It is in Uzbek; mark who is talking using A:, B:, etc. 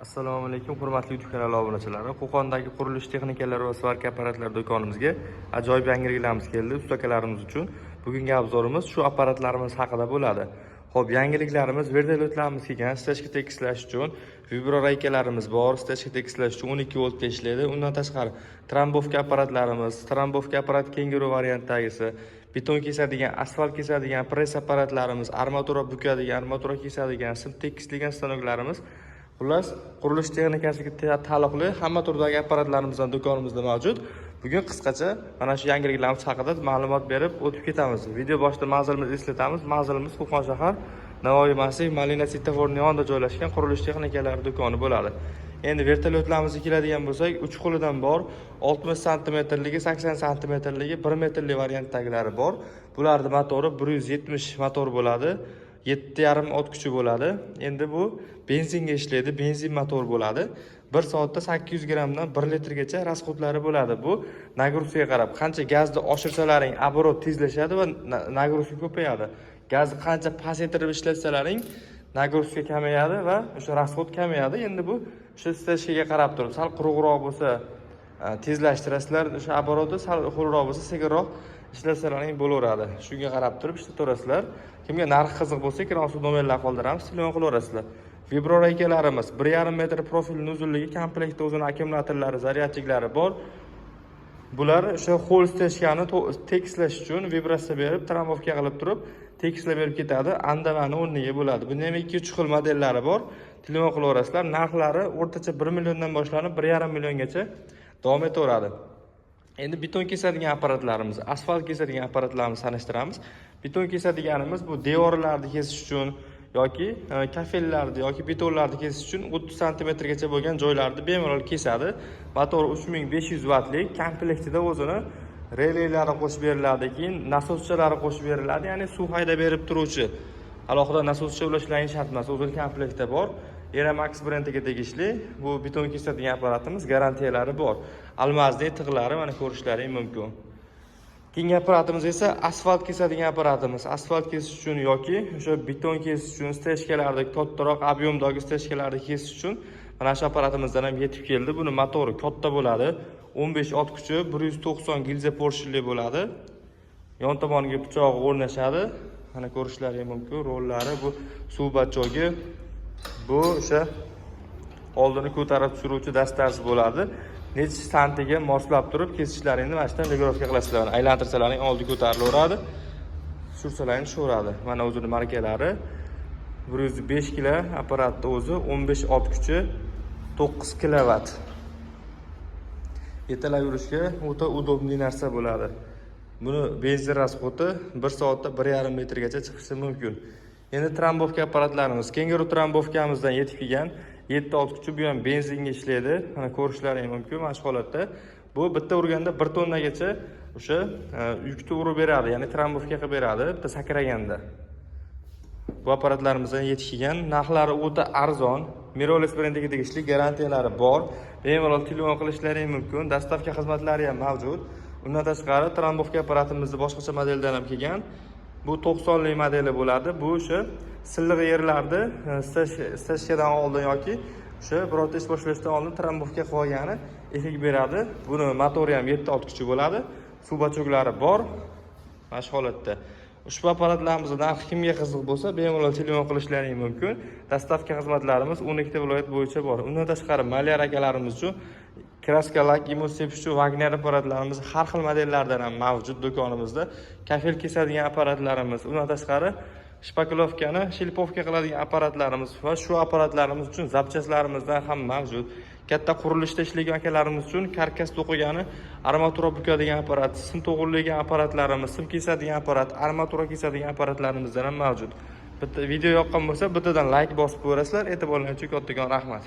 A: Assalomu alaykum, hurmatli YouTube kanali obunachilari. Qo'qondagi qurilish texnikalari va svarka apparatlari do'konimizga ajoyib yangiliklarimiz keldi usta akalarimiz uchun. Bugungi обзор imiz shu apparatlarimiz haqida bo'ladi. Xo'p, yangiliklarimiz: vertolyotlarimiz kelgan, стяжка tekislash uchun виброрейка larimiz bor, стяжка tekislash uchun 12 voltda ishlaydi. Undan tashqari трамбовка apparatlarimiz, трамбовка apparat Kenguru variantdagisi, beton kesadigan, asfalt kesadigan press apparatlarimiz, armatura bukadigan, armatura kesadigan, sim tekislagan stanoklarimiz. Xullas, qurilish texnikasiga taalluqli hamma turdagi apparatlarimizdan do'konimizda mavjud. Bugun qisqacha mana shu yangiliklarimiz haqida ma'lumot berib o'tib ketamiz. Video boshida manzilimizni eslatamiz. Manzilimiz Qo'qon shahar, Navoiy massiv, Malina svetoforning yonida joylashgan qurilish texnikalari do'koni bo'ladi. Endi vertolyotlarimizga keladigan bo'lsak, uch xilidan bor: 60 santimetrligi, 80 santimetrligi, 1 metrli variantdagilari bor. Bularni motori 170 motor bo'ladi. 7,5 ot kuchi bo'ladi. Endi bu benzinga ishlaydi, benzin motor bo'ladi. 1 soatda 800 grammdan 1 litrgacha расход lari bo'ladi. Bu нагрузка ga qarab, qancha gazni oshirsalaring, оборот tezlashadi va нагрузка ko'payadi. Gazni qancha pasaytirib ishlatsalaring, нагрузка kamayadi va o'sha расход kamayadi. Endi bu o'sha стяжка ga qarab turib, sal quruqroq bo'lsa, tezlashtirasizlar o'sha оборот ni, sal ho'lroq bo'lsa, sekinroq ishlatsalaring bo'laveradi. Shunga qarab turib ishlataverasizlar. Kimga narxi qiziq bo'lsa, ekran ostida nomerlar qoldiramiz, telefon qilaverasizlar. Виброрейка larimiz 1,5 metr profilni uzunligi, komplektda o'zini akkumulyatorlari, зарядчик lari bor. Bular o'sha ho'l стяжка ni tekislash uchun vibratsiya berib, трамбовка qilib turib, tekislab berib ketadi. Andavani o'rniga bo'ladi. Buni ham ikki uch xil modellari bor. Telefon qilaverasizlar. Narxlari o'rtacha 1 milliondan boshlanib 1,5 milliongacha davom etaveradi. Endi beton kesadigan apparatlarimiz, asfalt kesadigan apparatlarimizni tanishtiramiz. Beton kesadiganimiz bu devorlarni kesish uchun yoki kafellarni yoki betonlarni kesish uchun 30 santimetrgacha bo'lgan joylarni bemalol kesadi. Motor 3500 vatlik, komplektida o'zini relelari qo'shib beriladi, keyin nasoschalari qo'shib beriladi, ya'ni suv haydab berib turuvchi alohida nasoscha ulashlaring shart emas, o'zini komplektda bor. Eramax brendiga tegishli bu beton kesadigan apparatimiz, garantiyalari bor. Алмазный tig'lari, mana, ko'rishlaring mumkin. Keyingi apparatimiz esa asfalt kesadigan apparatimiz. Asfalt kesish uchun yoki o'sha beton kesish uchun, стяжка larni, kattaroq объем dagi стяжка larni kesish uchun mana shu apparatimizdan ham yetib keldi. Buni motori katta bo'ladi. 15 ot kuchi, 190 gilza porshinli bo'ladi. Yon tomoniga pichog'i o'rnashadi. Mana, ko'rishlaring mumkin. Rollari, bu suv бачок i, bu o'sha oldini ko'tarib tushiruvchi dastasi bo'ladi. Necha santiga moslab turib kesishlaringni mana shu yerdan регулировка qilasizlar. Mana, aylantirsalaring, oldi ko'tarilaveradi, tushirsalaring, tushaveradi. Mana, o'zini markalari. 105 kilo apparatni o'zi, 15 ot kuchi, 9 kilovat. Yetalab yurishga o'ta удобный narsa bo'ladi. Buni benzin расход i 1 soatda 1,5 litrgacha chiqishi mumkin. Endi трамбовка apparatlarimiz, Kenguru трамбовка mizdan yetib kelgan, 7 ot kuchi, bu ham benzinga ishlaydi. Mana, ko'rishlaring mumkin mana shu holatda. Bu bitta urganda 1 tonnagacha o'sha yukni urib beradi, ya'ni трамбовка qilib beradi bitta sakraganda. Bu apparatlarimizdan yetib kelgan, narxlari o'ta arzon. Mirolis brendiga tegishli, garantiyalari bor. Bemalol telefon qilishlaring mumkin. Доставка xizmatlari ham mavjud. Undan tashqari трамбовка apparatimizni boshqacha modeldan ham kelgan. Bu 90lik modeli bo'ladi. Bu o'sha silliq yerlarni стяжка dan oldin yoki o'sha birorta ish boshlashdan oldin трамбовка qilib olgani effekt beradi. Buni motori ham 7 ot kuchi bo'ladi. Suv бачок lari bor. Mana shu holatda. Ushbu apparatlarimizni narxi kimga qiziq bo'lsa, bemalol telefon qilishlaring mumkin. Доставка xizmatlarimiz 12 ta viloyat bo'yicha bor. Undan tashqari маляр akalarimiz uchun краска, lak, emulsiya sepish uchun Wagner apparatlarimiz har xil modellardan ham mavjud do'konimizda. Kafel kesadigan apparatlarimiz, undan tashqari шпаклёвка ni шлифовка qiladigan apparatlarimiz va shu apparatlarimiz uchun запчасть larimizdan ham mavjud. Katta qurilishda ishlagan akalarimiz uchun karkas to'qigani, armatura bukadigan apparat, sim to'g'irlaydigan apparatlarimiz, sim kesadigan apparat, armatura kesadigan apparatlarimizdan ham mavjud. Bitta video yoqqan bo'lsa, bittadan layk bosib qo'yasizlar. E'tiborlaringiz uchun kattakon rahmat.